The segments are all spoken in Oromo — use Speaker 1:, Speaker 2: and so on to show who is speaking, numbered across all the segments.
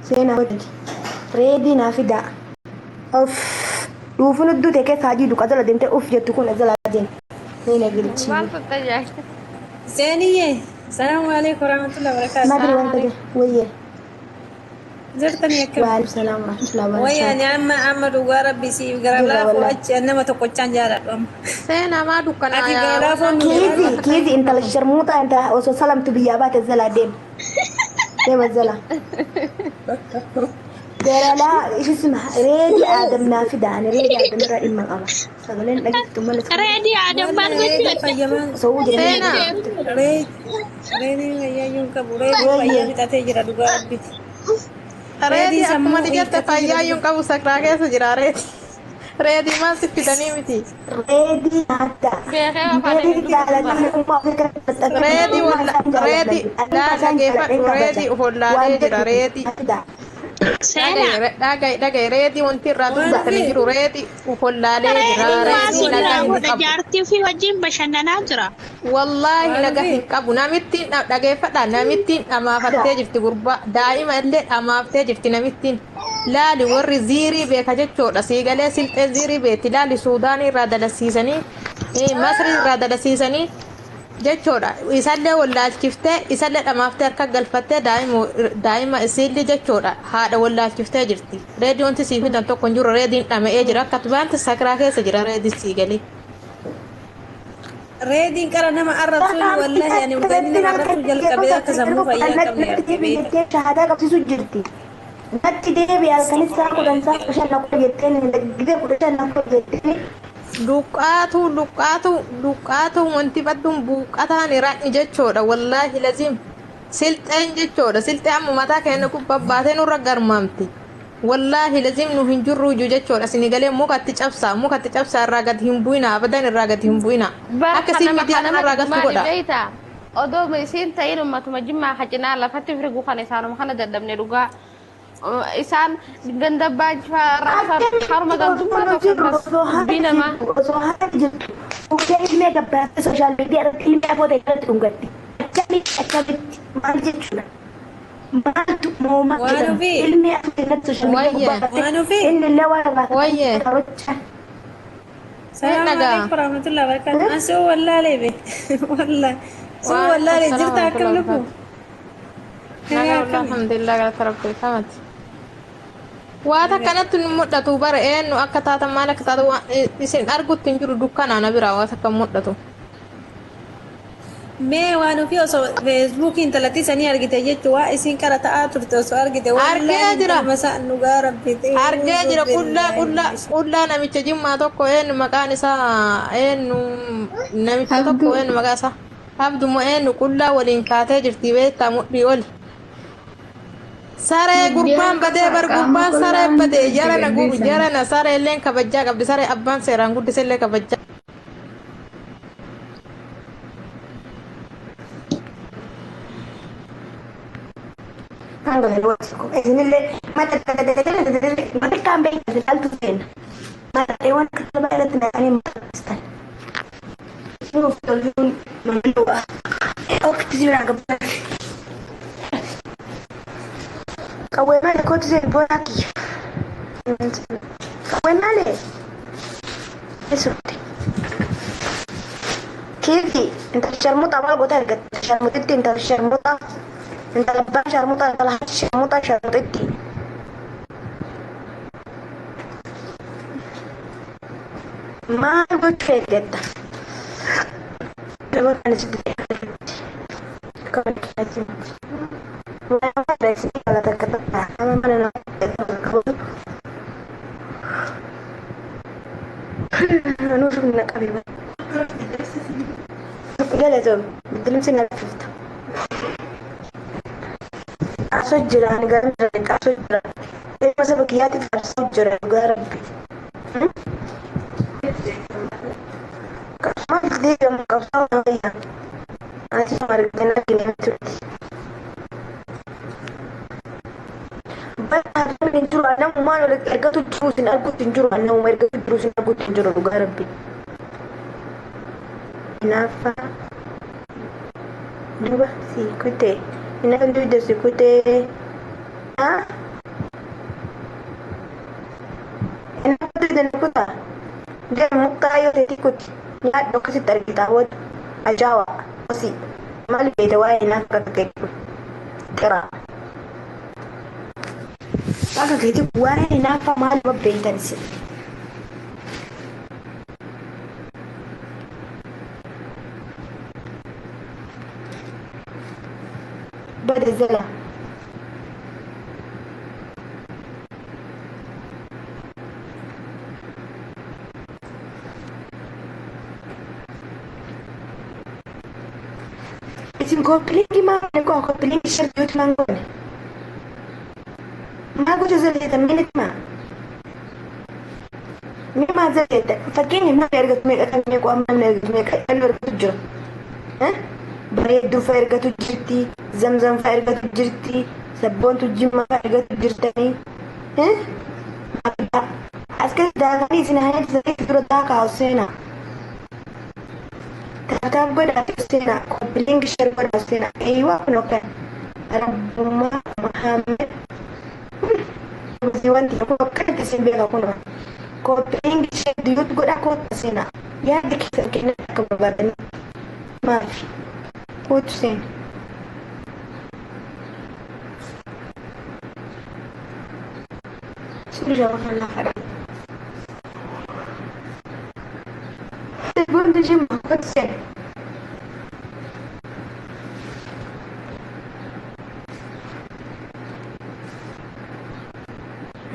Speaker 1: Seenaa godhati. Reedii naa fidaa. Of dhuufuun hudduu ta'e keessa hajii duqa jala deemtee uff jettu kun jala deem. Seena gilchii.
Speaker 2: Maal fattayaa?
Speaker 3: Seeniyye, salaamu alaikum warahmatullahi wabarakatuh.
Speaker 1: Madri wanta ta'e wayyee.
Speaker 3: Jirtanii akkam?
Speaker 1: Waalaikum salaam warahmatullahi
Speaker 3: Wayya
Speaker 1: wabarakatuh.
Speaker 3: ani amma amma dhugaa rabbi siif gara
Speaker 1: Jirra
Speaker 3: laafoo
Speaker 1: wallahi.
Speaker 3: achi ani nama tokkochaan jaaladhu amma.
Speaker 2: Seenaa maa dukkanaa
Speaker 3: Ati gara
Speaker 2: yaa
Speaker 3: laafoo
Speaker 2: wannaan
Speaker 3: nu
Speaker 1: Kiizi
Speaker 3: jiraadhu.
Speaker 1: kiizi intala sharmuuxa intala osoo salamtu biyyaa baate jalaa deem. Deema jala. Garalaa isisuma reedi aadam naa fida ani reedi aadam irraa dhimma qaba. Sagaleen dhageettu malee
Speaker 4: Reedi Aadam maal
Speaker 3: Wallahi reedii
Speaker 4: gochuudha?
Speaker 3: fayyamaan
Speaker 1: osoo jedhanii
Speaker 2: Seenaa.
Speaker 1: dhageettu.
Speaker 3: Reedii fayyaayyuu hin qabu. Reedii fayyaa
Speaker 1: Wayyee.
Speaker 3: fixatee jira dhugaa rabbiti.
Speaker 2: Reedii
Speaker 3: Reediin
Speaker 2: akkuma
Speaker 3: sammuu
Speaker 2: ati jette
Speaker 3: hiikkatee jira
Speaker 2: fayyaayyuu hin
Speaker 3: dhugaa.
Speaker 2: qabu sakraa keessa jira reedii. Reedii maal si fidanii miti.
Speaker 1: Reedii nyaata.
Speaker 2: Beekee afaan
Speaker 1: Reedii
Speaker 2: inni dubbatu
Speaker 1: jaalatame
Speaker 2: bara.
Speaker 1: ummaa ofii kan maxxanfate
Speaker 2: Reedii
Speaker 1: ummaa
Speaker 2: walla
Speaker 1: isaan jaaladhan.
Speaker 2: reedii
Speaker 1: Ani ummaa
Speaker 2: laa
Speaker 1: isaan jaaladheen
Speaker 2: dhageeffadhu
Speaker 1: kabaja.
Speaker 2: reedii of
Speaker 1: Waan
Speaker 2: wallaalee jira
Speaker 1: jedhu
Speaker 2: reedii.
Speaker 1: fida.
Speaker 4: Seenaa.
Speaker 2: Dhaga'i dhaga'i dhaga'i reedii wanti irraa
Speaker 3: Waan
Speaker 2: dubbatanii
Speaker 3: ofii
Speaker 2: jiru reedii of wallaalee jira
Speaker 4: Reediin waa
Speaker 2: reedii
Speaker 4: sirraa
Speaker 2: nagaa hin
Speaker 4: godha
Speaker 2: qabu.
Speaker 4: jaartii ofii wajjin bashannanaa jira.
Speaker 2: Wallaahi
Speaker 3: waan
Speaker 2: naga
Speaker 3: ofii.
Speaker 2: hin qabu namittiin dhageeffadha namittiin dhamaafattee jirti gurbaa daa'ima illee dhamaaftee jirti namittiin laali warri ziirii beeka jechuudha siigalee silxee ziirii beekti laali suudaanii irraa dalasiisanii masrii irraa dalasiisanii jechuudha isallee wallaalchiftee isallee dhamaaftee harka galfattee daa'ima isiillee jechuudha haadha wallaalchiftee jirti reedii wanti sii fidan tokko hin jiru reediin dhama'ee jira akka baanti sakraa keessa jira reedii siigalee.
Speaker 3: Reediin qara nama arrabsuun wallahi ani dhugaa nama arrabsuu jalqabee akka sammuu fayyaa hin qabne arge beeka.
Speaker 1: Jettee shahaadaa qabsiisu jirti. Natti deebi halkanis sa'a 10 sa'a 15 na godha jetteen gidee 15 na godha jetteen.
Speaker 2: Luqqaatu luqqaatu luqqaatu wanti badduun buuqqataan iraan jechuudha wallaahi laziim silxeen jechuudha silxee amma mataa keenya gubbaa baatee nurra garmaamti wallaahi laziim nu hin jirru iyyuu jechuudha isin galee mukatti cabsaa mukatti cabsaa irraa gad hin bu'ina abadan irraa gad hin bu'ina
Speaker 5: Bar
Speaker 2: akka isin
Speaker 5: kanama
Speaker 2: miidiyaa
Speaker 5: kanama
Speaker 2: kanarraa galtu
Speaker 5: maali
Speaker 2: godha.
Speaker 5: beeyta odoo isiin ta'in ummatuma jimmaa ka cinaa lafatti firgu kana isaanuma kana dadhabne dhugaa Isaan ganda abbaa jifaar haruma gandummaa tokko akkas dubbii namaa.
Speaker 1: Osoo haati jirtu fuutee ilmee gabbaastee sooshaal miidiyaa irratti ilmee afoo ta'e irratti dhungatti. Akkamitti akkamitti maal jechuudha? Maaltu moomaa
Speaker 3: Waan
Speaker 1: jedhama?
Speaker 3: ofii.
Speaker 1: Ilmee afoo ta'e irratti sooshaal miidiyaa
Speaker 2: Wayye.
Speaker 1: gubbaa baaftee
Speaker 3: Waan ofii.
Speaker 1: inni illee waan irraa
Speaker 2: Wayye.
Speaker 1: karocha.
Speaker 3: Salaamu
Speaker 2: dhagaa.
Speaker 3: alaikum warahmatullahi wabarakatuh. An soo wallaalee be. Wallaahi. Soo wallaalee jirta akkam lubbu.
Speaker 2: Nagaa wallah alhamdulillah galata rabbi kamati. Waa takka natti nu mul'atu bara eenyu akka taatan maal akka taatan waan isin argutti hin jiru dukkanaa na biraa waa takka hin mul'atu.
Speaker 3: Mee waan ofii osoo feesbuukii intalattii sanii argite jechuun waa isiin qara ta'aa turte osoo argite
Speaker 2: Argee
Speaker 3: wallaahi
Speaker 2: jira.
Speaker 3: intaluma isaa dhugaa rabbi
Speaker 2: Argee jira qullaa qullaa qullaa namicha jimmaa tokko eenyu maqaan isaa eenyu namicha tokko
Speaker 6: Abduu.
Speaker 2: eenyu maqaa isaa. Abdu mo eenyu qullaa waliin kaatee jirti beektaa mudhii oli. Saree gurbaan badee bar gurbaan saree badee jarana gubu jarana saree illeen kabajjaa qabdi saree abbaan seeraan guddise illee kabajjaa.
Speaker 1: Hanga isinillee mata kaan beektan ilaaltu seenna. Mata waan akka irratti naqanii maxxanstan. Nuuf tolchuun mamnuu'a. Okkiti si biraa gabbaa. Qawwee malee kootu seen boonaa kiyya. Qawwee malee. Eessuutti. Kiifi intala sharmuuxaa maal goota argatte sharmuuxitti intala sharmuuxaa intala abbaa sharmuuxaa intala haati sharmuuxaa sharmuuxitti. Maal gochuu eeggatta? Nama kana sitti ta'e akka mana kanatti nama takka takka nama mana nama qabatu anuu humna qabe galatoom bidilimsi na laffifta qabsoo jira ani gara qabsoo jira ilma saba kiyyaatiif qabsoo jira dhugaa rabbi. Qabsoo deebi'amu qabsoo wayyaa. Ati argina argina turte. Bakka namni hin jiru namummaan ol ergatu jiru sin arguutti hin jiru namuma ergatu jiru sin arguutti hin jiru dhugaa rabbi. Hinaaffaa duuba si kutee hinaaffaan dugda si kutee. teetii kuti nyaadhu akkasitti argita hawwatu ajaa'aa kosii maal beekta waa'ee naaf akka keetii qiraa. Akka keetii waa'ee naafa maal beektan isin. Bada zala. Isin koppiliingi maal goa koppiliingi sharbiyoot maal goone? Maal gocha zaleeta minit maa? Mee maal zaleeta? Fakkeenyaaf namni argatu meeqa kan meeqa amma namni argatu meeqa kan argatu jira. Bareedduu fa'a argatu jirti, zamzam fa'a argatu jirti, sabboontu jimma fa'a argatu jirtanii. As keessa daakanii isin hayyaati zaleeti dura daakaa seenaa. Taataaf godhaa seenaa, koppiliingi shar godhaa seenaa. Eeyyuu kun okkan. Rabbummaa Muhammad. Wanti kun akkanatti isin beeka kun. Koppiliingi shar diyyootu godhaa kootta seenaa. Yaada keessa kennan akka barbaadanii. Maafi? Kootu seena. Suurri kan lafa dha. Sabboontu jimma kootu seena.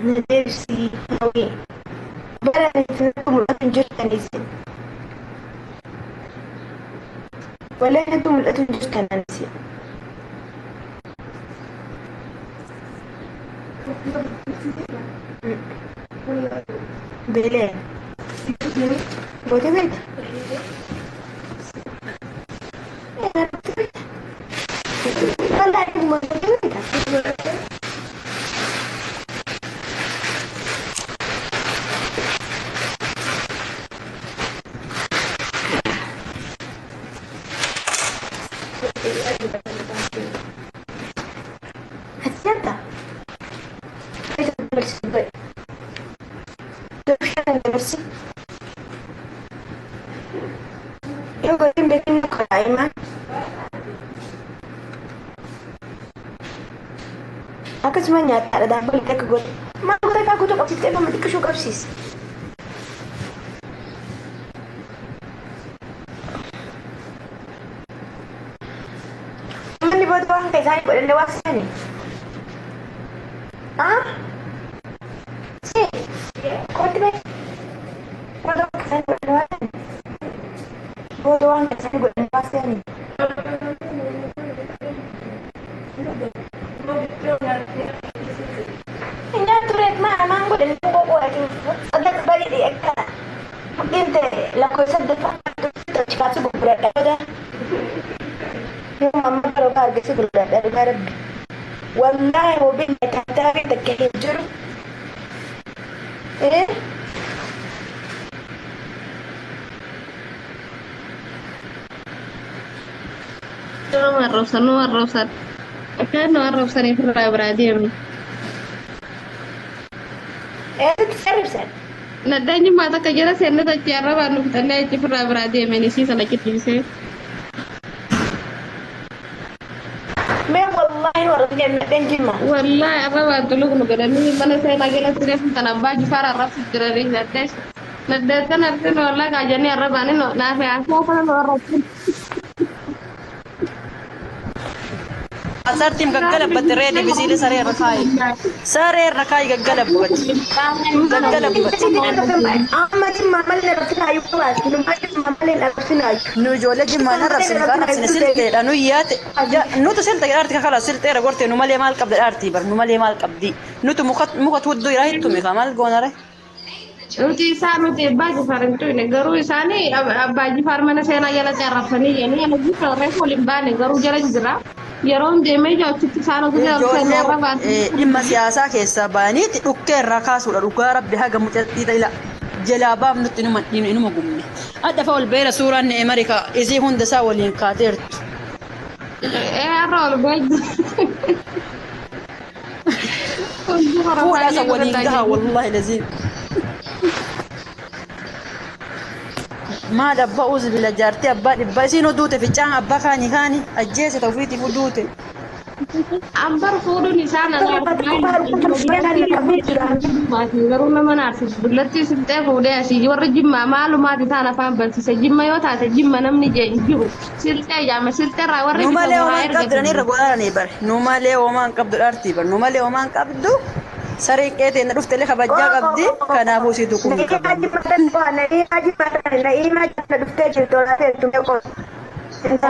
Speaker 1: Na deebisii hawwii. Bara isin mul'atu hin jirtan isin. Wallahi natti mul'atu hin jirtan isin. Beelee. Gootee beekta? Wallahi dhuguma gootee beekta? Hacienda. Akkasuma nyaataadha daabboon akka godhe. Maal goota akka guutuu qabsiiftee nama xiqqishuu qabsiisa. Manni booda waan kan isaanii godhanne waa sani. Ah? Si. Kooti bahe. Booda waan kan isaanii godhanne waa sani. Booda waan kan isaanii godhanne waa sani. Nyaatu reet maa maan godhanne qoqqoodhatiin saddeet baay'ee akka mudhiin ta'e lakkoofsa saddeet achi gurguradha booda. Yoo amma yeroo argise gurguradha dhugaa rabbi. Wallaahi wabiin taataa takka hin jiru.
Speaker 5: Nama arrabsan, nama arrabsan. Akkaan nama arrabsaniif irraa biraa deemnu.
Speaker 1: Eessatti sarribsan?
Speaker 5: Naddaan jimmaa takka jala seenne tachi arrabaan nu fixannee achi irraa biraa deemeen isii sana qixxiisee.
Speaker 1: Mee wallaahi warra nadheen jimma.
Speaker 5: Wallaahi arrabaan tuluq nu godhanii mana seenaa jala siree kan abbaa jifaar arrabsu jiranii naddee. Naddee sana arsin wallaahi kaajanii arrabaanii naafee haasoo kana nu arrabsu.
Speaker 6: Asartiin gaggalabbatti reedi bisiili saree irra kaayi. Saree irra kaayi gaggalabbatti. Gaggalabbatti.
Speaker 1: Amma jimma malee arrabsinaayu qabaati. Nummaa jimma malee arrabsinaayu.
Speaker 6: Nu ijoollee jimmaan arrabsine kaan arrabsine silteedha nu yaate. Nutu silte dhaarti kakala silteera gortee nu malee maal qabda dhaartii bar nu malee maal qabdi. Nutu muka tuudduu irraa hittume kaa maal goonare.
Speaker 5: Nuti isaan nuti abbaa jifaar hin tuyne garuu isaanii abbaa jifaar mana seenaa jalatti arrabsanii jedhanii ana jifaar reefu waliin baane garuu jala jira. Yeroon deemee achitti isaan osoo
Speaker 6: Ijoollee dhimma siyaasaa keessaa ba'aniiti dhukkee irraa kaasuudha dhugaa rabbi haga mucattii ta'ila jalaa baafnutti inuma dhiibne inuma gumne. Adda fa ol beera suuraan ne'e marika isii hunda isaa waliin kaateertu.
Speaker 5: Har'a ol ba'ee
Speaker 6: Fuudha isa waliin gaha wallaahi laziim. Maal abbaa uzbila jaartii abbaa dhibbaa isiin duute ficcaan abbaa kaanii kaanii ajjeese ta'uufiitiif duute.
Speaker 5: Ambar fuudhuun isaa garuu nama naarsisu dullatti silxee fuudhee asii warri jimmaa maalumaati isaan afaan barsiise jimma yoo taate jimma namni jee hin jiru silxee jaama silxeerraa warri
Speaker 6: Nu malee homaa hin qabdu irra godhaanii bar. Nu malee homaa hin qabdu dhaartii bar. Nu malee homaa hin qabdu. Sareen qeetee na dhufte illee kabajaa qabdi. Kanaafuu si tuquu hin qaban.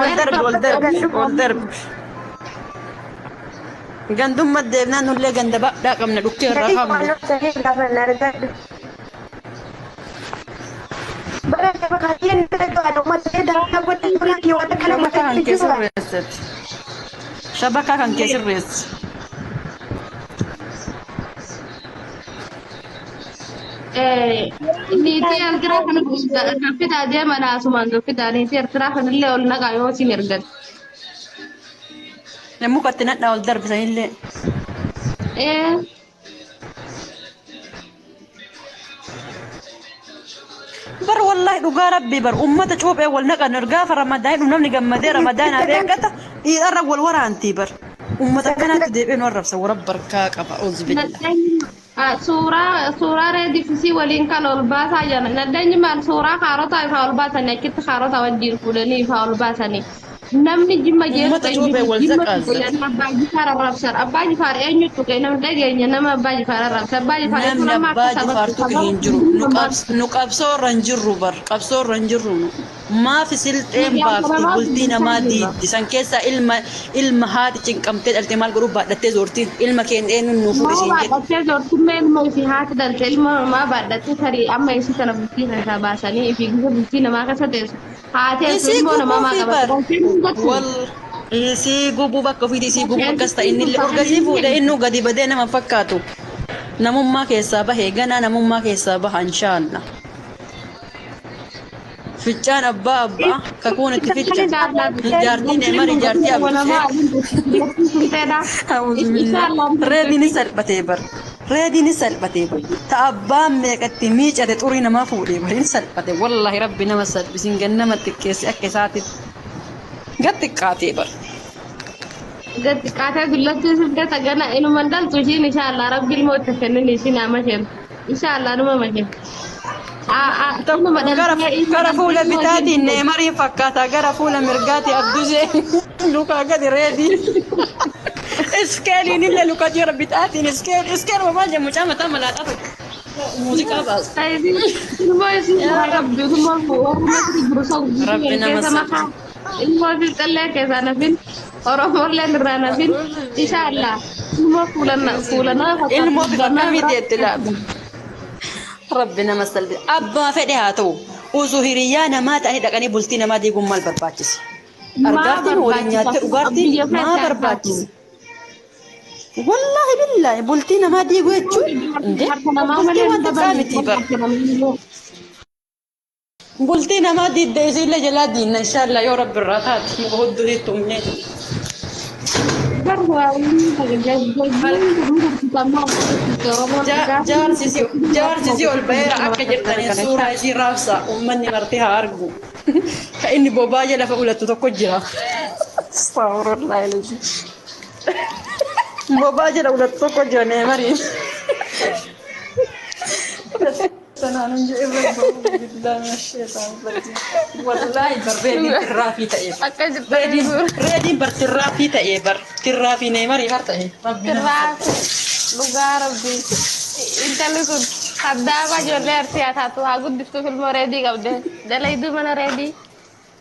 Speaker 6: Ol darbi ol darbi ol darbi. Gandummaa deemnaan nullee ganda baadhaa qabna dhukkee irraa qabna. Shabakaa kan kee sirreessati. Shabakaa kan kee sirreessi.
Speaker 5: Niitii Eertiraa kana gaffitaa deeman asumaan gaffitaa niitii Eertiraa kanallee ol naqaa yoo isin ergan.
Speaker 6: Mukatti nadhaa ol darbisanillee. Bar wallahi dhugaa rabbii bar ummata cuuphee wal naqan gaafa ramadaanii namni gammadee ramadaanaa beekata dhiirarra wal waraantii bar ummata kanaatti deebi'ee nu arrabsa warra barkaa qaba uzbilla.
Speaker 5: Suuraa reedifisii waliin kan ol baasaa jiran nadeenyi maal suuraa kaarotaa ifaa ol baasanii achitti kaarota wajjin fuudhanii ifaa ol baasanii. Namni jimma
Speaker 6: Uummata cuuphee wal
Speaker 5: jimma
Speaker 6: zaqaasa.
Speaker 5: abbaa jifaar arrabsan abbaa jifaar eenyu tuqe namni dhageenya nama abbaa jifaar arrabsan abbaa jifaar
Speaker 6: Namni abbaa jifaar tuqe hin jiru. Nu qabsoo irra hin jirru bar qabsoo irra hin jirru nu. Maafi silxeen baafti bultii namaa diiddi. San keessaa ilma ilma haati cinqamtee dhalte maal godhuu baadhattee zoorti ilma keenya eenyuun nuuf
Speaker 5: Maa
Speaker 6: isiin jedhe.
Speaker 5: baadhattee zoortummaa ilma isii haati dhalte ilma namaa baadhattee tarii amma isii sana bultii keessaa baasanii ifii gisa bultii namaa keessa teessu. Haatee
Speaker 6: Isii
Speaker 5: ilmoo namaa maa
Speaker 6: gubuu fi bar.
Speaker 5: qabatu. Galteen hin gattu.
Speaker 6: Wal isii gubuu bakka ofiiti isii gubuu akkas ta'e inni illee urgasii fuudhee innuu gadi badee nama fakkaatu. Namummaa keessaa bahee ganaa namummaa keessaa baha inshaallah. Ficcaan abbaa abbaa kakuun itti ficca. Jaartiin Eemari jaartii abdusee. Reediin salphatee bar. Reediin salphatee bar. Ta abbaan meeqatti miicate xurii namaa fuudhee bar hin salphate. Wallaahi rabbi nama salphisiin gannama xiqqeessi akka isaatitti. Gad xiqqaatee bar.
Speaker 5: Gadi qaatee dullatti siltee tagana inuma dhaltu ishiin inshaallah rabbi ilmoo itti kennin ishiin nama isheen inshaallah numa masheen.
Speaker 6: Gara fuula bitaatiin Neemariin fakkaata. Gara fuula mirgaatiin Abdusee. Lukaa gadi reedii. Iskeeliin illee luka jira bitaatiin iskeel iskeel maal jedhamu mucaa mataa malaaxaa tokko. Muuziqaa baasa.
Speaker 5: Ilmoo isii qabdu ilmoo warra jiru sun
Speaker 6: Rabbi nama
Speaker 5: keessa makaa ilmoo silxallee keessaa nafin Oromollee irraa nafin inshaallah ilmoo fuula fuula nama
Speaker 6: Ilmoo bifa akkamiiti jetti laata? Rabbi nama salphisa. Abbaa fedhe haa ta'u osoo hiriyyaa namaa ta'anii dhaqanii bultii namaa diiguun maal barbaachisa? Argaartiin waliin nyaattee dhugaartiin maa barbaachisa? Wallaahi billaahi bultii namaa diiguu jechuun indee bultii waan xiqqaa miti bar. Bultii namaa diidde isiillee jalaa diinna inshaallah yoo rabbi irraa taate muka hudduu tumnee. Jaarsi ol baheera akka jirtaniin suuraa isii raabsa uummanni marti haa argu. Ka inni bobaa jala lafa ulattu tokko jira. Astaghfirullah. Bobaa jala ulattu tokko jira neemariin. Wallaahi bar reediin tirraafii ta'ee bar.
Speaker 5: Akka jirtaniin
Speaker 6: Reediin bar tirraafii ta'ee bar tirraafii neemarii har ta'e.
Speaker 5: Tirraafi dhugaa rabbii intalli sun addaama ijoollee arsii haa taatu haa guddiftuuf ilmoo reedii qabde dalayduu mana reedii.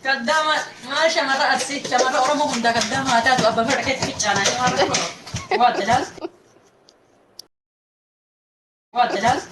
Speaker 6: Kaddaama maal shamarra arsii shamarra Oromoo hundaa kaddaama haa taatu abbaa fedha keetti ficcaanaa shamarra Oromoo. Waa jedhaas. Waa jedhaas.